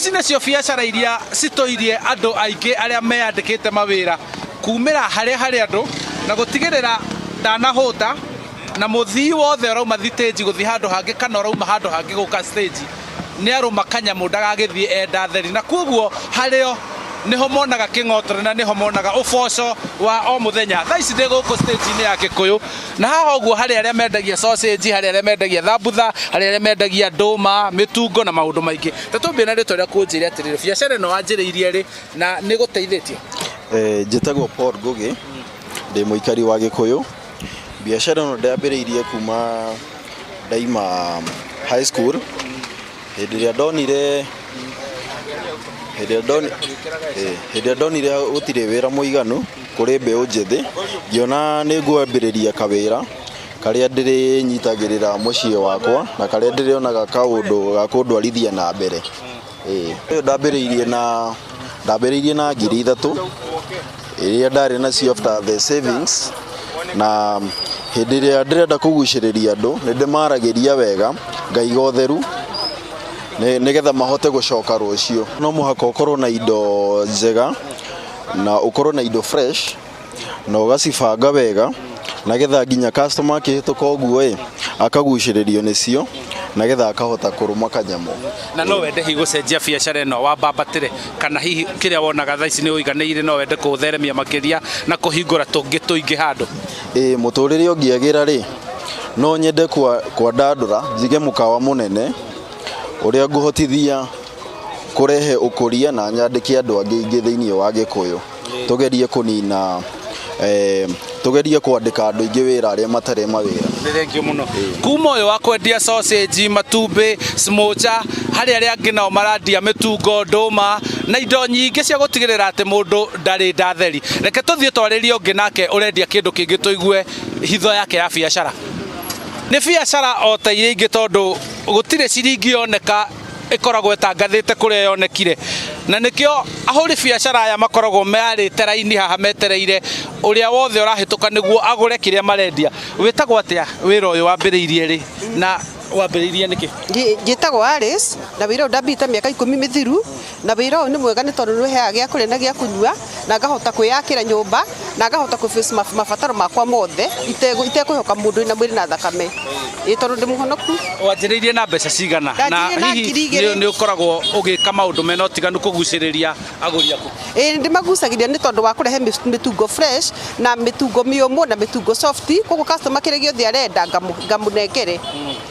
Ici nĩcio biacara iria citũirie andũ aingĩ arĩa meyandĩkĩte mawĩra kumĩra harĩa harĩ andũ na gũtigĩrĩra ndanahũta na mũthii wothe ũrauma thitĩnji gũthiĩ handũ hangĩ kana ũrauma handũ hangĩ gũka stage nĩ arũma kanyamũ ndagagĩthiĩ enda theri, na koguo harĩo niho monaga kĩng'otore na niho monaga ũboco wa o mũthenya. Thaa ici ndĩ gũkũ stage-inĩ ya Gĩkũyũ na haha ũguo harĩ arĩa mendagia sausage, harĩ arĩa mendagia thambutha, harĩ arĩa mendagia ndũma, mĩtungo na maũndũ maingĩ. Ta tũmbie na rĩtwa rĩaku ũnjĩre atĩrĩrĩ, biacara ĩno wanjĩrĩirie rĩ na nĩ gũteithĩtie? Njĩtagwo Paul Ngugi, ndĩ mũikari wa Gĩkũyũ. Biacara ĩno ndambĩrĩirie kuma ndaima high school, hĩndĩ ĩrĩa ndonire hĩndĩ ĩrĩa ndonire gũtirĩ wĩra mũiganu kũrĩ mbeũ njĩthĩ, ngĩona nĩ ngwambĩrĩria kawĩra karĩa ndĩrĩnyitagĩrĩra mũciĩ wakwa na karĩa ndĩrĩonaga kaũndũ ga kũndwarithia na mbere. Ũyũ ndambĩrĩirie na 3000 iria ndarĩ nacio after the savings, na hĩndĩ ĩrĩa ndĩrenda kũgucĩrĩria andũ nĩ ndĩmaragĩria wega, ngaiga ũtheru nĩgetha mahote gũcoka rũciũ. No mũhaka ũkorwo na indo njega na ũkorwo na indo fresh na ũgacibanga wega nagetha nginya customer akĩhĩtũka ũguo ĩ akagucĩrĩrio nĩcio nagetha akahota kũrũma kanyamũ. Na no wende hihi gũcenjia biacara ĩno wambambatĩre, kana hihi kĩrĩa wonaga thaa ici nĩ ũiganĩire, no wende kũũtheremia makĩria na kũhingũra tũngĩ tũingĩ handũ? Ĩĩ, mũtũrĩre ũngĩagĩra rĩ, no nyende kwandandũra njige mũkawa mũnene ũrĩa ngũhotithia kũrehe ũkũria na nyandĩke andũ angĩ aingĩ thĩinĩ wa Gĩkũyũ, tũgerie kũnina tũgerie kwandĩka andũ aingĩ wĩra arĩa matarĩ mawĩra. Nĩ thengiũ mũno. Kuma ũyũ wa kwendia sausage, matumbĩ, smocha, harĩ arĩa angĩ nao marandia mĩtungo, ndũma na indo nyingĩ cia gũtigĩrĩra atĩ mũndũ ndarĩ nda theri. Reke tũthiĩ twarĩrie ũngĩ nake ũrendia kĩndũ kĩngĩ tũigue hitho yake ya biacara. Nĩ biacara o ta iria ingĩ, tondũ gũtirĩ ciringi yoneka ĩkoragwo ĩtangathĩte kũrĩa yonekire, na nĩkĩo ahũri biacara aya makoragwo marĩte raini haha metereire ũrĩa wothe ũrahĩtũka nĩguo agũre kĩrĩa marendia. Wĩtagwo atĩa? Wĩra ũyũ wambĩrĩirie rĩ na wambĩrĩirie nĩkĩ? Njĩtagwo Alice na wĩra ũyũ ndambĩte mĩaka 10 mĩthiru, na wĩra ũyũ nĩ mwega nĩ tondũ nĩ ũheaga gĩa kũrĩa na gĩa kũnyua na ngahota kwĩyakĩra nyũmba na ngahota kũ face mabataro makwa mothe itekũĩhoka mũndũ wĩna mwĩrĩ na thakame, ĩ tondũ ndĩ mũhonoku. Wanjĩrĩirie na mbeca cigana na Ndanjirie na hihi 2000. Nĩ ũkoragwo ũgĩka maũndũ mena ũtiganu kũgucĩrĩria agũri aku? Ĩ, ndĩmagucagĩrĩria nĩ tondũ wa kũrehe mĩtungo fresh na mĩtungo mĩũmũ na mĩtungo soft, koguo customer kĩrĩa gĩothe arenda ngamũnengere.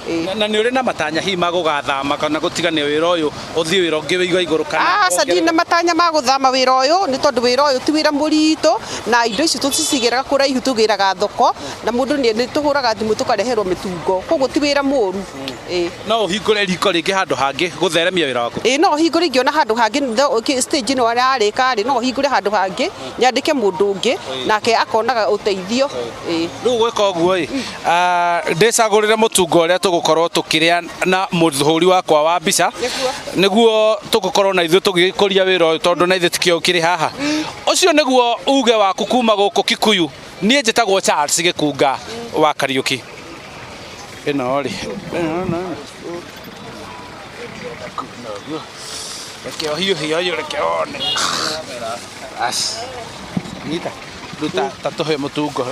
Ĩ. Na nĩ ũrĩ na matanya hihi ma gũgathama kana gũtigania wĩra ũyũ ũthiĩ wĩra ũngĩ wĩ igũrũ kana? Aca, ndirĩ na matanya ma gũthama wĩra ũyũ nĩ tondũ wĩra ũyũ ti wĩra mũritũ na indo ici tũticigĩraga kũraihu, tũgĩraga thoko na mũndũ nĩ tũhũraga thimũ tũkareherwo mĩtungo, koguo ti wĩra mũru. Ĩ. No ũhingũre riko rĩngĩ handũ hangĩ gũtheremia wĩra waku? Ĩ, no hingũre ingĩona handũ hangĩ stage ĩno yarĩka rĩ, no hingũre handũ hangĩ nyandĩke mũndũ ũngĩ nake akonaga ũteithio. Ĩ. Rĩu gwĩka ũguo ĩ, ndĩcagũrĩre mũtungo ũrĩa tũgũkorwo tũkĩrĩa na mũhũri wakwa wa mbica. Nĩguo. Nĩguo tũgũkorwo na ithuĩ tũgĩkũria wĩra ũyũ, tondũ na ithuĩ tikĩo kĩrĩ haha. Ũcio nĩguo uge waku kuma gũkũ Kikuyu. Niĩ njĩtagwo Charles Gĩkunga wa Kariũki. Ĩno rĩ, ĩno, reke ũhiũhie ũyũ, reke wone. Aci nyita rĩu ta tũhe mũtungo.